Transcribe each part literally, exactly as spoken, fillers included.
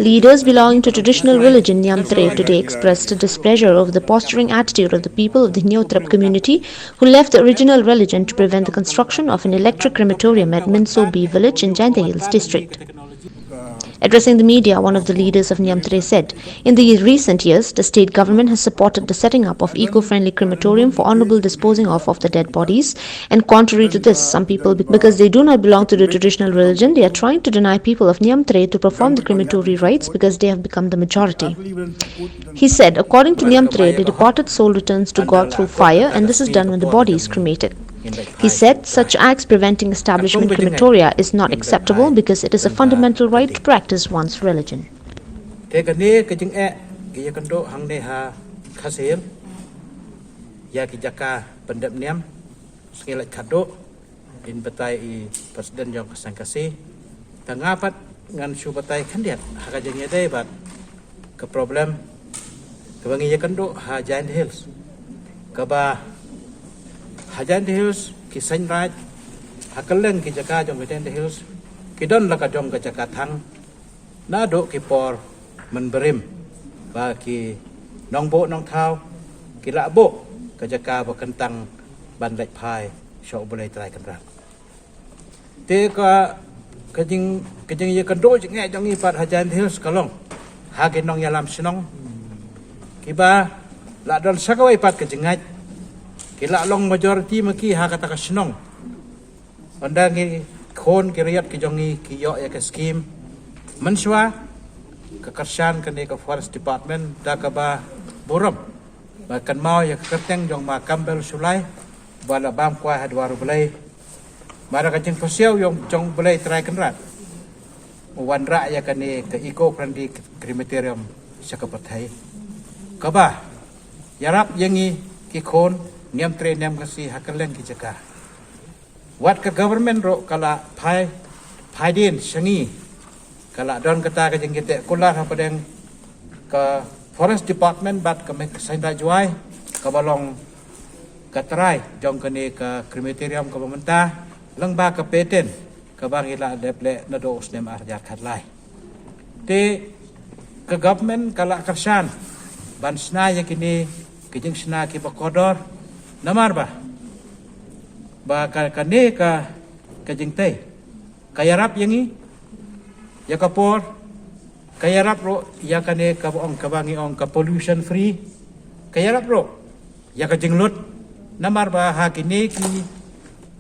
Leaders belonging to traditional religion Niamtre today expressed displeasure over the posturing attitude of the people of the Hynñiewtrep community who left the original religion to prevent the construction of an electric crematorium at Minso B village in Jaiñtia Hills district. Addressing the media, one of the leaders of Niamtre said, in the recent years, the state government has supported the setting up of eco-friendly crematorium for honorable disposing of, of the dead bodies. And contrary to this, some people, because they do not belong to the traditional religion, they are trying to deny people of Niamtre to perform the crematory rites because they have become the majority. He said, according to Niamtre, the departed soul returns to God through fire, and this is done when the body is cremated. He said, such acts preventing establishment crematoria is not acceptable because it is a fundamental right to practice one's religion. Te kane ka jingeh ki ïa kynduh hangne ha Khasi Hills ïa ki jaka pyndep niam, sngi lait khadduh, in batai i president jong ka seng Khasi. Tang nga pat ngan shu batai khyndiat ha ka jingïadei bad ka problem kaba ngi ïa kynduh ha Jaiñtia Hills. Kaba ha Jaiñtia Hills ki seng raij ha kylleng ki jaka jong ka Jaiñtia Hills ki don la ka jong ka jaka thang. Naduh ki por mynbarim ba ki nongbuh nongthaw ki la buh ka jaka ba kyntang ban leit phai sha U Blei Trai Kynrad. Te ka ka jing ka jingïakynduh jingeh jong ngi pat ha Jaiñtia Hills ka long ha ki nongïalam shnong kiba la don sa kawei pat ka jingngeit, ki la long majority ma ki ha kata ka shnong. Ynda ngi khun ki riat ki jong ngi ki ïoh ïa ka skim mynshuwa, ka kyrshan kane ka Forest Department da kaba burom ba kynmaw ïa ka kyrteng jong ma Kambel Shullai ba la bam kwai ha dwar U Blei. Mar ka jingpyrshah jong U Blei Trai Kynrad u wanrah ïa kane ka eco friendly crematorium sha ka pyrthei, kaba ïarap ïa ngi ki khun Niamtre Niam Khasi ha kylleng ki jaka. Wat ka government ruh ka la phai phai dien sha ngi, ka la don kata ka jingïateh kular hapdeng ka Forest Department bad ka Seng Raij Jowai kaba long ka trai jong kane ka crematorium kaba mynta lyngba ka patent kaba ngi la dep leh naduh u snem ar hajar khatlai. Te ka government ka la kyrshan ban shna ïa kine ki jingshna kiba kordor, namar ba ba ka kane ka ka jingtei ka ïarap ïa ngi ïa ka por, ka ïarap ruh ïa kane kaba ong kaba ngi ong ka pollution free, ka ïarap ruh ïa ka jinglut. Namar ba ha kine ki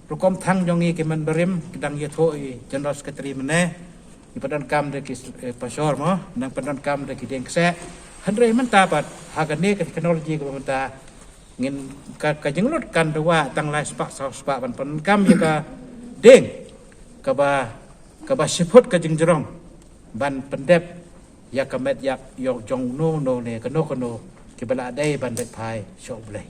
rukom thang jong ngi ki mynbarim ki dang ïathuh i General Secretary mynne, ngi pyndonkam da ki pashor mo, nang pyndonkam da ki dieng kseh. Hynrei mynta pat ha kane ka technology kaba mynta ngin ka, ka jinglut kan dawa tang lai spah saw spah ban pyndonkam ïa ka dieng kaba kaba shiput ka jingjrong ban pyndep ïa ka met ïap ïong jong no no ne kano kano kiba la dei ban dep phai sha U Blei.